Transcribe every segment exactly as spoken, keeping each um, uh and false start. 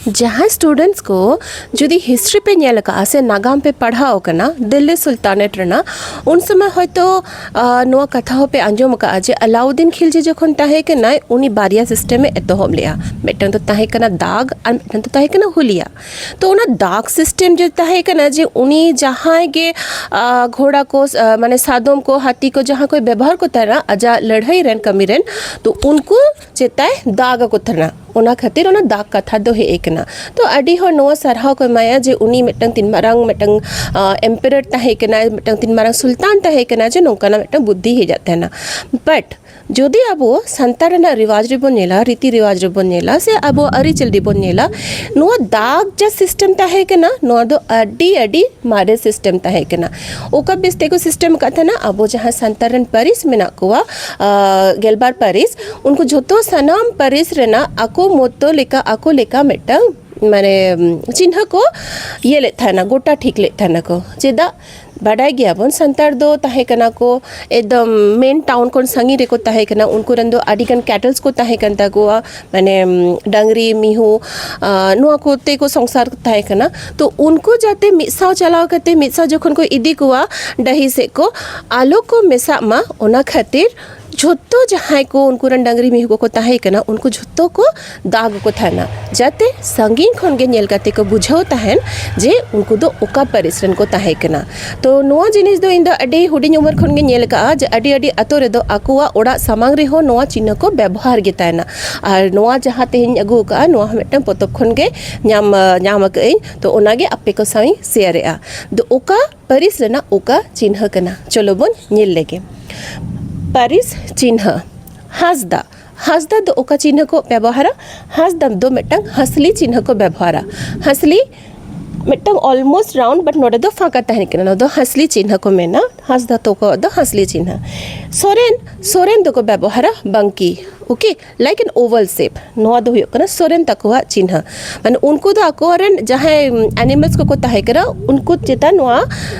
ᱡᱟᱦᱟᱸᱭ ᱥᱴᱩᱰᱮᱱᱴᱥ ᱠᱚ ᱡᱩᱫᱤ ᱦᱤᱥᱴᱨᱤ ᱯᱮ ᱧᱮᱞ ᱟᱠᱟᱫᱼᱟ ᱥᱮ ᱱᱟᱜᱟᱢ ᱯᱮ ᱯᱟᱲᱦᱟᱣ ᱟᱠᱟᱱᱟ ᱫᱤᱞᱞᱤ ᱥᱩᱞᱛᱟᱱᱮᱴ ᱨᱮᱱᱟᱜ, ᱩᱱ ᱥᱚᱢᱚᱭ ᱦᱚᱭᱛᱳ ᱟᱨ ᱱᱚᱣᱟ ᱠᱟᱛᱷᱟ ᱦᱚᱸᱯᱮ ᱟᱸᱡᱚᱢ ᱟᱠᱟᱫᱼᱟ ᱡᱮ ᱟᱞᱟᱩᱫᱫᱤᱱ ᱠᱷᱤᱞᱡᱤ ᱡᱚᱠᱷᱚᱱ ᱛᱟᱦᱮᱸ ᱠᱟᱱᱟᱭ, ᱩᱱᱤ ᱵᱟᱨᱭᱟ ᱥᱤᱥᱴᱮᱢᱮ ᱮᱛᱚᱦᱚᱵ ᱞᱮᱫᱼᱟ᱾ ᱢᱤᱫᱴᱟᱝ ᱫᱚ ᱛᱟᱦᱮᱸ ᱠᱟᱱᱟ ᱫᱟᱜᱽ ᱟᱨ ᱢᱤᱫᱴᱟᱝ ᱫᱚ ᱛᱟᱦᱮᱸ ᱠᱟᱱᱟ ᱦᱩᱞᱤᱭᱟ᱾ ᱛᱚ ᱚᱱᱟ ᱫᱟᱜᱽ ᱥᱤᱥᱴᱮᱢ ᱡᱮ ᱛᱟᱦᱮᱸ ᱠᱟᱱᱟ ᱡᱮ ᱩᱱᱤ ᱡᱟᱦᱟᱸᱭ ᱜᱮ ᱟᱨ ᱜᱷᱚᱲᱟ ᱠᱚ ᱟᱨ ᱢᱟᱱᱮ ᱥᱟᱫᱚᱢ ᱠᱚ ᱦᱟᱹᱛᱤ ᱠᱚ ᱡᱟᱦᱟᱸ ᱠᱚᱭ ᱵᱮᱵᱚᱦᱟᱨ ᱠᱚ ᱛᱟᱦᱮᱱᱟ ᱟᱡᱟᱜ ᱞᱟᱹᱲᱦᱟᱹᱭ ᱨᱮᱱ ᱠᱟᱹᱢᱤ ᱨᱮᱱ, ᱛᱚ ᱩᱱᱠᱩ ᱪᱮᱛᱟᱭ ᱫᱟᱜᱽ ᱟᱠᱚ ᱛᱟᱦᱮᱱᱟ᱾ ᱚᱱᱟ ᱠᱷᱟᱹᱛᱤᱨ ᱚᱱᱟ ᱫᱟᱜᱽ ᱠᱟᱛᱷᱟ ᱫᱚ ᱦᱮᱡ ᱟᱠᱟᱱᱟ᱾ ᱛᱚ ᱟᱹᱰᱤ ᱦᱚᱲ ᱱᱚᱣᱟ ᱥᱟᱨᱦᱟᱣ ᱠᱚ ᱮᱢᱟᱭᱟ ᱡᱮ ᱩᱱᱤ ᱢᱤᱫᱴᱟᱝ ᱛᱤᱱ ᱢᱟᱨᱟᱝ ᱢᱤᱫᱴᱟᱝ ᱮᱢᱯᱮᱨᱟᱨ ᱛᱟᱦᱮᱸ ᱠᱟᱱᱟᱭ, ᱢᱤᱫᱴᱟᱝ ᱛᱤᱱ ᱢᱟᱨᱟᱝ ᱥᱩᱞᱛᱟᱱ ᱛᱟᱦᱮᱸ ᱠᱟᱱᱟ ᱡᱮ ᱱᱚᱝᱠᱟᱱᱟᱜ ᱢᱤᱫᱴᱟᱝ ᱵᱩᱫᱽᱫᱷᱤ ᱦᱮᱡ ᱟᱫ ᱛᱟᱦᱮᱱᱟ᱾ ᱵᱟᱴ ᱡᱩᱫᱤ ᱟᱵᱚ ᱥᱟᱱᱛᱟᱲ ᱨᱮᱱᱟᱜ ᱨᱤᱣᱟᱡᱽ ᱨᱮᱵᱚᱱ ᱧᱮᱞᱟ, ᱨᱤᱛᱤ ᱨᱤᱣᱟᱡᱽ ᱨᱮᱵᱚᱱ ᱧᱮᱞᱟ, ᱥᱮ ᱟᱵᱚ ᱟᱹᱨᱤᱪᱟᱹᱞᱤ ᱵᱚᱱ ᱧᱮᱞᱟ, ᱱᱚᱣᱟ ᱫᱟᱜᱽ ᱡᱟ ᱥᱤᱥᱴᱮᱢ ᱛᱟᱦᱮᱸ ᱠᱟᱱᱟ, ᱱᱚᱣᱟ ᱫᱚ ᱟᱹᱰᱤ ᱟᱹᱰᱤ ᱢᱟᱨᱮ ᱥᱤᱥᱴᱮᱢ ᱛᱟᱦᱮᱸ ᱠᱟᱱᱟ᱾ ᱚᱠᱟ ᱵᱮᱥ ᱛᱮᱠᱚ ᱥᱤᱥᱴᱮᱢ ᱟᱠᱟᱫ ᱛᱟᱦᱮᱱᱟ? ᱟᱵᱚ ᱡᱟᱦᱟᱸ ᱥᱟᱱᱛᱟᱲ ᱨᱮᱱ ᱯᱟᱹᱨᱤᱥ ᱢᱮᱱᱟᱜ ᱠᱚᱣᱟ, ᱟᱨ ᱜᱮᱞᱵᱟᱨ ᱯᱟᱹᱨᱤᱥ, ᱩᱱᱠᱩ ᱡᱷᱚᱛᱚ ᱥᱟᱱᱟᱢ ᱯᱟᱹᱨᱤᱥ ᱨᱮᱱᱟᱜ ᱟᱠᱚ ᱢᱚᱛᱚ ᱞᱮᱠᱟ, ᱟᱠᱚ ᱞᱮᱠᱟ ᱢᱤᱫᱴᱟᱝ ᱢᱟᱱᱮ ᱪᱤᱱᱦᱟᱹ ᱠᱚ ᱤᱭᱟᱹ ᱞᱮᱫ ᱛᱟᱦᱮᱱᱟ, ᱜᱚᱴᱟ ᱴᱷᱤᱠ ᱞᱮᱫ ᱛᱟᱦᱮᱱᱟ ᱠᱚ᱾ ᱪᱮᱫᱟᱜ? ᱵᱟᱰᱟᱭ ᱜᱮᱭᱟᱵᱚᱱ ᱥᱟᱱᱛᱟᱲ ᱫᱚ ᱛᱟᱦᱮᱸ ᱠᱟᱱᱟ ᱠᱚ ᱮᱠᱫᱚᱢ ᱢᱮᱱ ᱴᱟᱣᱩᱱ ᱠᱷᱚᱱ ᱥᱟᱺᱜᱤᱧ ᱨᱮᱠᱚ ᱛᱟᱦᱮᱸ ᱠᱟᱱᱟ᱾ ᱩᱱᱠᱩ ᱨᱮᱱ ᱫᱚ ᱟᱹᱰᱤ ᱜᱟᱱ ᱠᱮᱴᱮᱞᱥ ᱠᱚ ᱛᱟᱦᱮᱸ ᱠᱟᱱ ᱛᱟᱠᱚᱣᱟ, ᱢᱟᱱᱮ ᱰᱟᱝᱨᱤ, ᱢᱤᱦᱩ, ᱟᱨ ᱱᱚᱣᱟ ᱠᱚᱛᱮ ᱠᱚ ᱥᱚᱝᱥᱟᱨ ᱛᱟᱦᱮᱸ ᱠᱟᱱᱟ᱾ ᱛᱚ ᱩᱱᱠᱩ ᱡᱟᱛᱮ ᱢᱤᱫ ᱥᱟᱶ ᱪᱟᱞᱟᱣ ᱠᱟᱛᱮ ᱢᱤᱫ ᱥᱟᱶ ᱡᱚᱠᱷᱚᱱ ᱠᱚ ᱤᱫᱤ ᱠᱚᱣᱟ ᱰᱟᱹᱦᱤ ᱥᱮᱫ ᱠᱚ, ᱟᱞᱚ ᱠᱚ ᱢᱮᱥᱟᱜ ᱢᱟ, ᱚᱱᱟ ᱠᱷᱟᱹᱛᱤᱨ ᱡᱷᱚᱛᱚ ᱡᱟᱦᱟᱸᱭ ᱠᱚ ᱩᱱᱠᱩ ᱨᱮᱱ ᱰᱟᱝᱨᱤ ᱢᱤᱦᱩ ᱠᱚᱠᱚ ᱛᱟᱦᱮᱸ ᱠᱟᱱᱟ, ᱩᱱᱠᱩ ᱡᱷᱚᱛᱚ ᱠᱚ ᱫᱟᱜᱽ ᱠᱚ ᱛᱟᱦᱮᱱᱟ, ᱡᱟᱛᱮ ᱥᱟᱺᱜᱤᱧ ᱠᱷᱚᱱ ᱜᱮ ᱧᱮᱞ ᱠᱟᱛᱮ ᱠᱚ ᱵᱩᱡᱷᱟᱹᱣ ᱛᱟᱦᱮᱱ ᱡᱮ ᱩᱱᱠᱩ ᱫᱚ ᱚᱠᱟ ᱯᱟᱹᱨᱤᱥ ᱨᱮᱱ ᱠᱚ ᱛᱟᱦᱮᱸ ᱠᱟᱱᱟ᱾ ᱛᱚ ᱱᱚᱣᱟ ᱡᱤᱱᱤᱥ ᱫᱚ ᱤᱧ ᱫᱚ ᱟᱹᱰᱤ ᱦᱩᱰᱤᱧ ᱩᱢᱮᱨ ᱠᱷᱚᱱ ᱜᱮ ᱧᱮᱞ ᱟᱠᱟᱫᱼᱟ ᱡᱮ ᱟᱹᱰᱤ ᱟᱹᱰᱤ ᱟᱛᱳ ᱨᱮᱫᱚ ᱟᱠᱚᱣᱟᱜ ᱚᱲᱟᱜ ᱥᱟᱢᱟᱝ ᱨᱮᱦᱚᱸ ᱱᱚᱣᱟ ᱪᱤᱱᱦᱟᱹ ᱠᱚ ᱵᱮᱵᱚᱦᱟᱨ ᱜᱮ ᱛᱟᱦᱮᱱᱟ᱾ ᱟᱨ ᱱᱚᱣᱟ ᱡᱟᱦᱟᱸ ᱛᱮᱦᱮᱧ ᱟᱹᱜᱩ ᱟᱠᱟᱫᱼᱟ, ᱱᱚᱣᱟ ᱦᱚᱸ ᱢᱤᱫᱴᱟᱝ ᱯᱚᱛᱚᱵ ᱠᱷᱚᱱ ᱜᱮ ᱧᱟᱢ, ᱧᱟᱢ ᱟᱠᱟᱫ ᱟᱹᱧ᱾ ᱛᱚ ᱚᱱᱟ ᱜᱮ ᱟᱯᱮ ᱠᱚ ᱥᱟᱶ ᱤᱧ ᱥᱮᱭᱟᱨᱮᱜᱼᱟ᱾ ᱫᱚ ᱚᱠᱟ ᱯᱟᱹᱨᱤᱥ ᱨᱮᱱᱟᱜ ᱚᱠᱟ ᱪᱤᱱᱦᱟᱹ ᱠᱟᱱᱟ? ᱪᱚᱞᱚ ᱵᱚᱱ ᱧᱮᱞ ᱞᱮᱜᱮ᱾ ᱯᱟᱹᱨᱤᱥ ᱪᱤᱱᱦᱟᱹ᱾ ᱦᱟᱸᱥᱫᱟ᱾ ᱦᱟᱸᱥᱫᱟ ᱫᱚ ᱚᱠᱟ ᱪᱤᱱᱦᱟᱹ ᱠᱚ ᱵᱮᱵᱚᱦᱟᱨᱟ? ᱦᱟᱸᱥᱫᱟ ᱫᱚ ᱢᱤᱫᱴᱟᱝ ᱦᱟᱸᱥᱞᱤ ᱪᱤᱱᱦᱟᱹ ᱠᱚ ᱵᱮᱵᱚᱦᱟᱨᱟ᱾ ᱦᱟᱸᱥᱞᱤ ᱢᱤᱫᱴᱟᱝ ᱚᱞᱢᱳᱥᱴ ᱨᱟᱣᱩᱱᱰ, ᱵᱟᱴ ᱱᱚᱰᱮ ᱫᱚ ᱯᱷᱟᱸᱠᱟ ᱛᱟᱦᱮᱱ ᱠᱟᱱᱟ, ᱱᱚᱣᱟ ᱫᱚ ᱦᱟᱸᱥᱞᱤ ᱪᱤᱱᱦᱟᱹ ᱠᱚ ᱢᱮᱱᱟ᱾ ᱦᱟᱸᱥᱫᱟ ᱛᱟᱠᱚᱣᱟᱜ ᱫᱚ ᱦᱟᱸᱥᱞᱤ ᱪᱤᱱᱦᱟᱹ᱾ ᱥᱚᱨᱮᱱ, ᱥᱚᱨᱮᱱ ᱫᱚᱠᱚ ᱵᱮᱵᱚᱦᱟᱨᱟ ᱵᱟᱝᱠᱤ, ᱳᱠᱮ, ᱞᱟᱭᱤᱠ ᱮᱱ ᱳᱵᱷᱟᱞ ᱥᱮᱯ᱾ ᱱᱚᱣᱟ ᱫᱚ ᱦᱩᱭᱩᱜ ᱠᱟᱱᱟ ᱥᱚᱨᱮᱱ ᱛᱟᱠᱚᱣᱟᱜ ᱪᱤᱱᱦᱟᱹ᱾ ᱢᱟᱱᱮ ᱩᱱᱠᱩ ᱫᱚ ᱟᱠᱚᱨᱮᱱ ᱡᱟᱦᱟᱸᱭ ᱮᱱᱤᱢᱟᱞᱥ ᱠᱚᱠᱚ ᱛᱟᱦᱮᱸ ᱠᱟᱱᱟ, ᱩᱱᱠᱩ ᱪᱮᱛᱟᱱ ᱱᱚᱣᱟ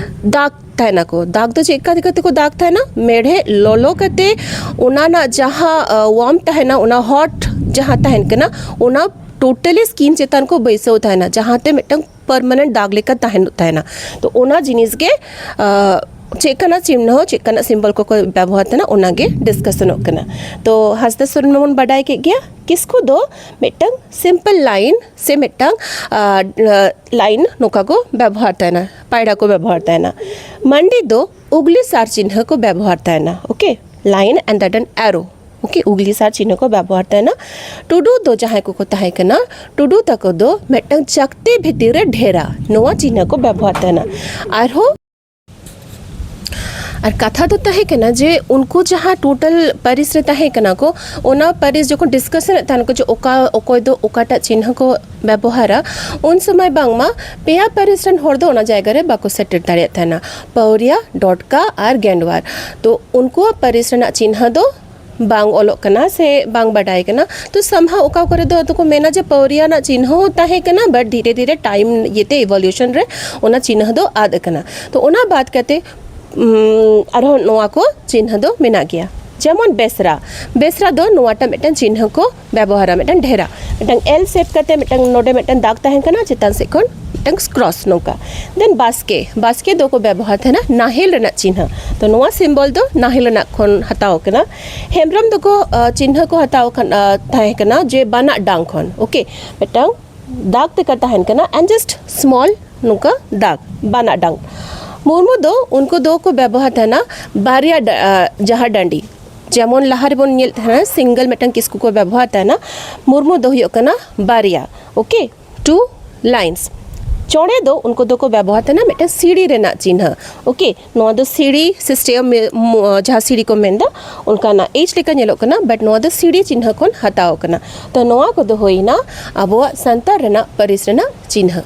ᱫᱟᱜᱽ ᱛᱟᱦᱮᱱᱟᱠᱚ᱾ ᱫᱟᱜᱽ ᱫᱚ ᱪᱮᱫ ᱞᱮᱠᱟ ᱠᱟᱛᱮ ᱠᱚ ᱫᱟᱜᱽ ᱛᱟᱦᱮᱱᱟ? ᱢᱮᱲᱦᱮᱫ ᱞᱚᱞᱚ ᱠᱟᱛᱮ ᱚᱱᱟ ᱨᱮᱱᱟᱜ ᱡᱟᱦᱟᱸ ᱣᱟᱨᱢ ᱛᱟᱦᱮᱱᱟ, ᱚᱱᱟ ᱦᱚᱴ ᱡᱟᱦᱟᱸ ᱛᱟᱦᱮᱱ ᱠᱟᱱᱟ, ᱚᱱᱟ ᱴᱳᱴᱟᱞᱤ ᱥᱠᱤᱱ ᱪᱮᱛᱟᱱ ᱠᱚ ᱵᱟᱹᱭᱥᱟᱹᱣ ᱛᱟᱦᱮᱱᱟ, ᱡᱟᱦᱟᱸᱛᱮ ᱢᱤᱫᱴᱟᱝ ᱯᱟᱨᱢᱟᱱᱮᱱᱴ ᱫᱟᱜᱽ ᱞᱮᱠᱟ ᱛᱟᱦᱮᱱᱚᱜ ᱛᱟᱦᱮᱱᱟ᱾ ᱛᱚ ᱚᱱᱟ ᱡᱤᱱᱤᱥ ᱜᱮ, ᱟᱸ, ᱪᱮᱫ ᱠᱟᱱᱟ ᱪᱤᱱᱦᱟᱹ, ᱪᱮᱫ ᱠᱟᱱᱟ ᱥᱤᱢᱵᱚᱞ ᱠᱚᱠᱚ ᱵᱮᱵᱚᱦᱟᱨ ᱛᱟᱦᱮᱱᱟ, ᱚᱱᱟᱜᱮ ᱰᱤᱥᱠᱟᱥᱚᱱᱚᱜ ᱠᱟᱱᱟ᱾ ᱛᱚ ᱦᱟᱸᱥᱫᱟ ᱥᱚᱨᱮᱱ ᱢᱟᱵᱚᱱ ᱵᱟᱰᱟᱭ ᱠᱮᱫ ᱜᱮᱭᱟ, ᱠᱤᱥᱠᱩ ᱫᱚ ᱢᱤᱫᱴᱟᱝ ᱥᱤᱢᱯᱚᱞ ᱞᱟᱭᱤᱱ ᱥᱮ ᱢᱤᱫᱴᱟᱝ, ᱟᱸ, ᱞᱟᱭᱤᱱ ᱱᱚᱝᱠᱟ ᱠᱚ ᱵᱮᱵᱚᱦᱟᱨ ᱛᱟᱦᱮᱱᱟ, ᱯᱟᱭᱲᱟ ᱠᱚ ᱵᱮᱵᱚᱦᱟᱨ ᱛᱟᱦᱮᱱᱟ᱾ ᱢᱟᱱᱰᱤ ᱫᱚ ᱩᱜᱽᱞᱤ ᱥᱟᱨ ᱪᱤᱱᱦᱟᱹ ᱠᱚ ᱵᱮᱵᱚᱦᱟᱨ ᱛᱟᱦᱮᱱᱟ, okay, line and then arrow, okay, ᱩᱜᱽᱞᱤ ᱥᱟᱨ ᱪᱤᱱᱦᱟᱹ ᱠᱚ ᱵᱮᱵᱚᱦᱟᱨ ᱛᱟᱦᱮᱱᱟ᱾ ᱴᱩᱰᱩ ᱫᱚ ᱡᱟᱦᱟᱸᱭ ᱠᱚᱠᱚ ᱛᱟᱦᱮᱸ ᱠᱟᱱᱟ, ᱴᱩᱰᱩ ᱛᱟᱠᱚ ᱫᱚ ᱢᱤᱫᱴᱟᱝ ᱪᱟᱠᱛᱤ ᱵᱷᱤᱛᱤᱨ ᱨᱮ ᱰᱷᱮᱨᱟ, ᱱᱚᱣᱟ ᱪᱤᱱᱦᱟᱹ ᱠᱚ ᱵᱮᱵᱚᱦᱟᱨ ᱛᱟᱦᱮᱱᱟ᱾ ᱟᱨᱦᱚᱸ ᱟᱨ ᱠᱟᱛᱷᱟ ᱫᱚ ᱛᱟᱦᱮᱸ ᱠᱟᱱᱟ ᱡᱮ ᱩᱱᱠᱩ ᱡᱟᱦᱟᱸ ᱴᱳᱴᱟᱞ ᱯᱟᱹᱨᱤᱥ ᱨᱮ ᱛᱟᱦᱮᱸ ᱠᱟᱱᱟ ᱠᱚ, ᱚᱱᱟ ᱯᱟᱹᱨᱤᱥ ᱡᱚᱠᱷᱚᱱ ᱰᱤᱥᱠᱟᱥᱚᱱᱮᱫ ᱛᱟᱦᱮᱱ ᱠᱚ ᱡᱮ ᱚᱠᱟ, ᱚᱠᱚᱭ ᱫᱚ ᱚᱠᱟᱴᱟᱜ ᱪᱤᱱᱦᱟᱹ ᱠᱚ ᱵᱮᱵᱚᱦᱟᱨᱟ, ᱩᱱ ᱥᱚᱢᱚᱭ ᱵᱟᱝᱢᱟ ᱯᱮᱭᱟ ᱯᱟᱹᱨᱤᱥ ᱨᱮᱱ ᱦᱚᱲ ᱫᱚ ᱚᱱᱟ ᱡᱟᱭᱜᱟ ᱨᱮ ᱵᱟᱠᱚ ᱥᱮᱴᱮᱨ ᱫᱟᱲᱮᱭᱟᱜ ᱛᱟᱦᱮᱱᱟ, ᱯᱟᱹᱣᱨᱤᱭᱟ, ᱰᱚᱴᱠᱟ ᱟᱨ ᱜᱮᱱᱰᱣᱟᱨ᱾ ᱛᱚ ᱩᱱᱠᱩᱣᱟᱜ ᱯᱟᱹᱨᱤᱥ ᱨᱮᱱᱟᱜ ᱪᱤᱱᱦᱟᱹ ᱫᱚ ᱵᱟᱝ ᱚᱞᱚᱜ ᱠᱟᱱᱟ ᱥᱮ ᱵᱟᱝ ᱵᱟᱰᱟᱭ ᱠᱟᱱᱟ᱾ ᱛᱚ somehow ᱚᱠᱟ ᱠᱚᱨᱮ ᱫᱚ ᱟᱫᱚ ᱠᱚ ᱢᱮᱱᱟ ᱡᱮ ᱯᱟᱹᱣᱨᱤᱭᱟ ᱨᱮᱱᱟᱜ ᱪᱤᱱᱦᱟᱹ ᱦᱚᱸ ᱛᱟᱦᱮᱸ ᱠᱟᱱᱟ, but ᱫᱷᱤᱨᱮ ᱫᱷᱤᱨᱮ time ᱤᱭᱟᱹᱛᱮ, evolution ᱨᱮ ᱚᱱᱟ ᱪᱤᱱᱦᱟᱹ ᱫᱚ ᱟᱫ ᱟᱠᱟᱱᱟ᱾ ᱛᱚ ᱚᱱᱟ ᱵᱟᱫ ᱠᱟᱛᱮ, ᱩᱢ, ᱟᱨᱦᱚᱸ ᱱᱚᱣᱟ ᱠᱚ ᱪᱤᱱᱦᱟᱹ ᱫᱚ ᱢᱮᱱᱟᱜ ᱜᱮᱭᱟ᱾ ᱡᱮᱢᱚᱱ ᱵᱮᱥᱨᱟ, ᱵᱮᱥᱨᱟ ᱫᱚ ᱱᱚᱣᱟᱴᱟᱜ ᱢᱤᱫᱴᱟᱝ ᱪᱤᱱᱦᱟᱹ ᱠᱚ ᱵᱮᱵᱚᱦᱟᱨᱟ, ᱢᱤᱫᱴᱟᱝ ᱰᱷᱮᱨᱟ, ᱢᱤᱫᱴᱟᱝ L shape ᱠᱟᱛᱮ ᱢᱤᱫᱴᱟᱝ ᱱᱚᱰᱮ ᱢᱤᱫᱴᱟᱝ ᱫᱟᱜᱽ ᱛᱟᱦᱮᱱ ᱠᱟᱱᱟ, ᱪᱮᱛᱟᱱ ᱥᱮᱫ ᱠᱷᱚᱱ ᱢᱤᱫᱴᱟᱝ cross ᱱᱚᱝᱠᱟ᱾ Then ᱵᱟᱥᱠᱮ, ᱵᱟᱥᱠᱮ ᱫᱚᱠᱚ ᱵᱮᱵᱚᱦᱟᱨ ᱛᱟᱦᱮᱱᱟ ᱱᱟᱦᱮᱞ ᱨᱮᱱᱟᱜ ᱪᱤᱱᱦᱟᱹ᱾ ᱛᱚ ᱱᱚᱣᱟ ᱥᱤᱢᱵᱚᱞ ᱫᱚ ᱱᱟᱦᱮᱞ ᱨᱮᱱᱟᱜ ᱠᱷᱚᱱ ᱦᱟᱛᱟᱣ ᱠᱟᱱᱟ᱾ ᱦᱮᱢᱵᱨᱚᱢ ᱫᱚᱠᱚ, ᱟᱸ, ᱪᱤᱱᱦᱟᱹ ᱠᱚ ᱦᱟᱛᱟᱣ ᱠᱷᱟᱱ, ᱟᱸ, ᱛᱟᱦᱮᱸ ᱠᱟᱱᱟ ᱡᱮ ᱵᱟᱱᱟᱜ ᱰᱟᱝ ᱠᱷᱚᱱ, ᱳᱠᱮ, ᱢᱤᱫᱴᱟᱝ ᱫᱟᱜᱽ ᱛᱮᱠᱟ ᱛᱟᱦᱮᱱ ᱠᱟᱱᱟ, and just small ᱱᱚᱝᱠᱟ ᱫᱟᱜᱽ, ᱵᱟᱱᱟᱜ ᱰᱟᱝ᱾ ᱢᱩᱨᱢᱩ ᱫᱚ ᱩᱱᱠᱩ ᱫᱚᱠᱚ ᱵᱮᱵᱚᱦᱟᱨ ᱛᱟᱦᱮᱱᱟ ᱵᱟᱨᱭᱟ ᱰᱟ-, ᱟᱸ, ᱡᱟᱦᱟᱸ ᱰᱟᱹᱰᱤ, ᱡᱮᱢᱚᱱ ᱞᱟᱦᱟ ᱨᱮᱵᱚᱱ ᱧᱮᱞ ᱛᱟᱦᱮᱱᱟ single ᱢᱤᱫᱴᱟᱝ ᱠᱤᱥᱠᱩ ᱠᱚ ᱵᱮᱵᱚᱦᱟᱨ ᱛᱟᱦᱮᱱᱟ, ᱢᱩᱨᱢᱩ ᱫᱚ ᱦᱩᱭᱩᱜ ᱠᱟᱱᱟ ᱵᱟᱨᱭᱟ, ᱳᱠᱮ, two lines᱾ ᱪᱚᱬᱮ ᱫᱚ ᱩᱱᱠᱩ ᱫᱚᱠᱚ ᱵᱮᱵᱚᱦᱟᱨ ᱛᱟᱦᱮᱱᱟ ᱢᱤᱫᱴᱟᱝ ᱥᱤᱲᱤ ᱨᱮᱱᱟᱜ ᱪᱤᱱᱦᱟᱹ, ᱳᱠᱮ᱾ ᱱᱚᱣᱟ ᱫᱚ ᱥᱤᱲᱤ system, ᱢᱚ-, ᱡᱟᱦᱟᱸ ᱥᱤᱲᱤ ᱠᱚ ᱢᱮᱱᱫᱟ, ᱚᱱᱠᱟᱱᱟᱜ H ᱞᱮᱠᱟ ᱧᱮᱞᱚᱜ ᱠᱟᱱᱟ, but ᱱᱚᱣᱟ ᱫᱚ ᱥᱤᱲᱤ ᱪᱤᱱᱦᱟᱹ ᱠᱷᱚᱱ ᱦᱟᱛᱟᱣ ᱠᱟᱱᱟ᱾ ᱛᱚ ᱱᱚᱣᱟ ᱠᱚᱫᱚ ᱦᱩᱭᱱᱟ ᱟᱵᱚᱣᱟᱜ ᱥᱟᱱᱛᱟᱲ ᱨᱮᱱᱟᱜ ᱯᱟᱹᱨᱤᱥ ᱨᱮᱱᱟᱜ ᱪᱤᱱᱦᱟᱹ᱾